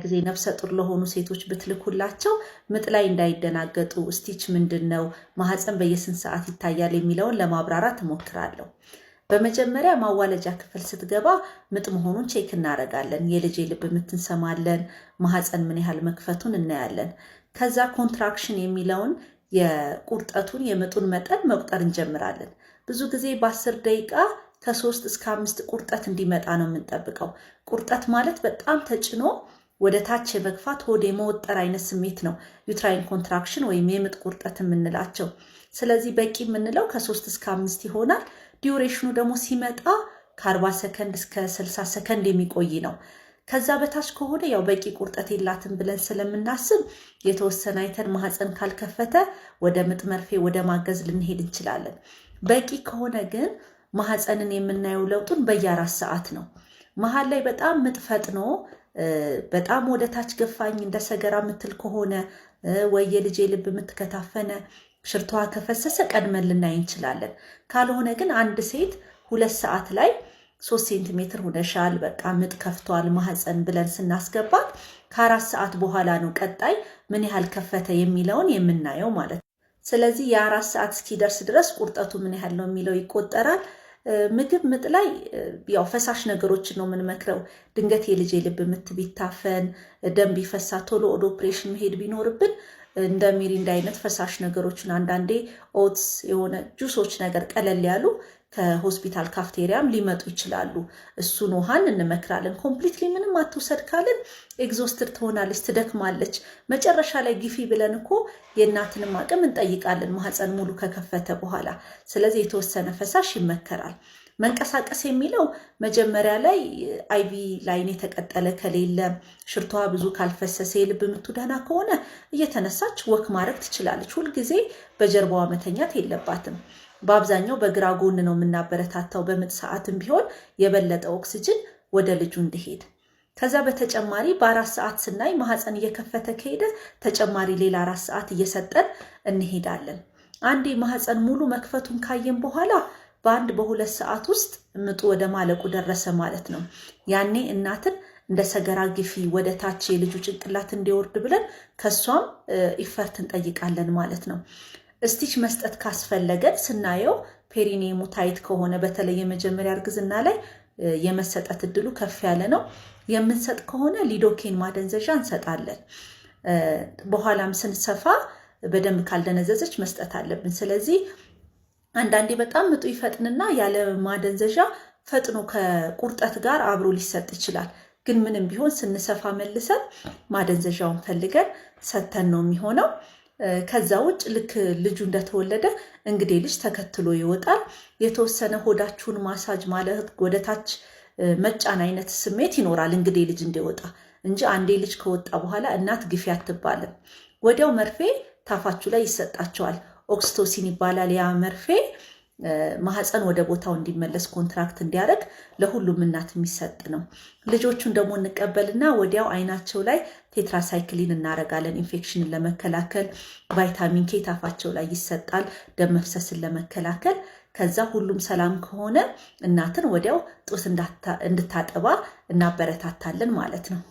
ጊዜ ነፍሰ ጡር ለሆኑ ሴቶች ብትልኩላቸው ምጥ ላይ እንዳይደናገጡ፣ stitch ምንድን ነው፣ ማህፀን በየስንት ሰዓት ይታያል የሚለውን ለማብራራት እሞክራለሁ። በመጀመሪያ ማዋለጃ ክፍል ስትገባ ምጥ መሆኑን check እናደርጋለን። የልጅ ልብ ምት እንሰማለን። ማህፀን ምን ያህል መክፈቱን እናያለን። ከዛ contraction የሚለውን የቁርጠቱን የምጡን መጠን መቁጠር እንጀምራለን። ብዙ ጊዜ በ10 ደቂቃ ከ3 እስከ 5 ቁርጠት እንዲመጣ ነው የምንጠብቀው። ቁርጠት ማለት በጣም ተጭኖ ወደ ታች የመግፋት፣ ሆድ የመወጠር አይነት ስሜት ነው፣ uterine contraction ወይም የምጥ ቁርጠት የምንላቸው። ስለዚህ በቂ የምንለው ከ3 እስከ 5 ይሆናል። Duration ኑ ደግሞ ሲመጣ ከ40 ሰከንድ እስከ 60 ሰከንድ የሚቆይ ነው። ከዛ በታች ከሆነ ያው በቂ ቁርጠት የላትም ብለን ስለምናስብ የተወሰነ አይተን ማህፀን ካልከፈተ ወደ ምጥ መርፌ ወደ ማገዝ ልንሄድ እንችላለን። በቂ ከሆነ ግን ማህፀንን የምናየው ለውጡን በየ4 ሰዓት ነው። መሀል ላይ በጣም ምጥ ፈጥኖ በጣም ወደ ታች ገፋኝ እንደ ሰገራ የምትል ከሆነ ወይ የልጄ ልብ ምት ከታፈነ፣ ሽርቷ ከፈሰሰ ቀድመን ልናይ እንችላለን። ካልሆነ ግን አንድ ሴት 2 ሰዓት ላይ 3 ሴንቲሜትር ሆነሻል፣ በቃ ምጥ ከፍቷል ማህፀን ብለን ስናስገባት ከ4 ሰዓት በኋላ ነው ቀጣይ ምን ያህል ከፈተ የሚለውን የምናየው ማለት ነው። ስለዚህ የ4 ሰዓት እስኪደርስ ድረስ ቁርጠቱ ምን ያህል ነው የሚለው ይቆጠራል። ምግብ ምጥ ላይ ያው ፈሳሽ ነገሮችን ነው የምንመክረው። ድንገት የልጅ የልብ ምት ቢታፈን፣ ደም ቢፈሳ፣ ቶሎ ወደ ኦፕሬሽን መሄድ ቢኖርብን እንደ ሚሪንዳ አይነት ፈሳሽ ነገሮችን፣ አንዳንዴ oats፣ የሆነ ጁሶች ነገር ቀለል ያሉ ከሆስፒታል ካፍቴሪያም ሊመጡ ይችላሉ። እሱን ውሃን እንመክራለን። Completely ምንም አትውሰድ ካልን exhausted ትሆናለች፣ ትደክማለች። መጨረሻ ላይ ግፊ ብለን እኮ የእናትንም አቅም እንጠይቃለን ማህፀን ሙሉ ከከፈተ በኋላ። ስለዚህ የተወሰነ ፈሳሽ ይመከራል። መንቀሳቀስ የሚለው መጀመሪያ ላይ IV line የተቀጠለ ከሌለ፣ ሽርቷ ብዙ ካልፈሰሰ፣ የልብ ምቱ ደህና ከሆነ እየተነሳች walk ማድረግ ትችላለች። ሁልጊዜ በጀርባዋ መተኛት የለባትም። በአብዛኛው በግራ ጎን ነው የምናበረታታው። በምጥ ሰዓትም ቢሆን የበለጠ ኦክስጅን ወደ ልጁ እንዲሄድ። ከዛ በተጨማሪ በ4 ሰዓት ስናይ ማህፀን እየከፈተ ከሄደ ተጨማሪ ሌላ 4 ሰዓት እየሰጠን እንሄዳለን። አንዴ ማህፀን ሙሉ መክፈቱን ካየን በኋላ በአንድ በ2 ሰዓት ውስጥ ምጡ ወደ ማለቁ ደረሰ ማለት ነው። ያኔ እናትን እንደ ሰገራ ግፊ፣ ወደ ታች የልጁ ጭንቅላት እንዲወርድ ብለን ከእሷም effort እንጠይቃለን ማለት ነው። Stitch መስጠት ካስፈለገን ስናየው perineum ኡ tight ከሆነ፣ በተለይ የመጀመሪያ እርግዝና ላይ የመሰጠት እድሉ ከፍ ያለ ነው። የምንሰጥ ከሆነ lidocaine ማደንዘዣ እንሰጣለን። በኋላም ስንሰፋ በደንብ ካልደነዘዘች መስጠት አለብን። ስለዚህ አንዳንዴ በጣም ምጡ ይፈጥንና ያለ ማደንዘዣ ፈጥኖ ከቁርጠት ጋር አብሮ ሊሰጥ ይችላል። ግን ምንም ቢሆን ስንሰፋ መልሰን ማደንዘዣውን ፈልገን ሰተን ነው የሚሆነው። ከዛ ውጭ ልክ ልጁ እንደተወለደ እንግዴ ልጅ ተከትሎ ይወጣል። የተወሰነ ሆዳችሁን ማሳጅ ማለት ወደ ታች መጫን አይነት ስሜት ይኖራል እንግዴ ልጅ እንዲወጣ እንጂ አንዴ ልጅ ከወጣ በኋላ እናት ግፊ አትባልም። ወዲያው መርፌ ታፋችሁ ላይ ይሰጣቸዋል። Oxytocin ይባላል። ያ መርፌ ማህፀን ወደ ቦታው እንዲመለስ፣ contract እንዲያደርግ ለሁሉም እናት የሚሰጥ ነው። ልጆቹን ደግሞ እንቀበልና ወዲያው አይናቸው ላይ tetracycline እናረጋለን፣ ኢንፌክሽንን ለመከላከል። Vitamin K ታፋቸው ላይ ይሰጣል፣ ደም መፍሰስን ለመከላከል። ከዛ ሁሉም ሰላም ከሆነ እናትን ወዲያው ጡት እንድታጠባ እናበረታታለን ማለት ነው።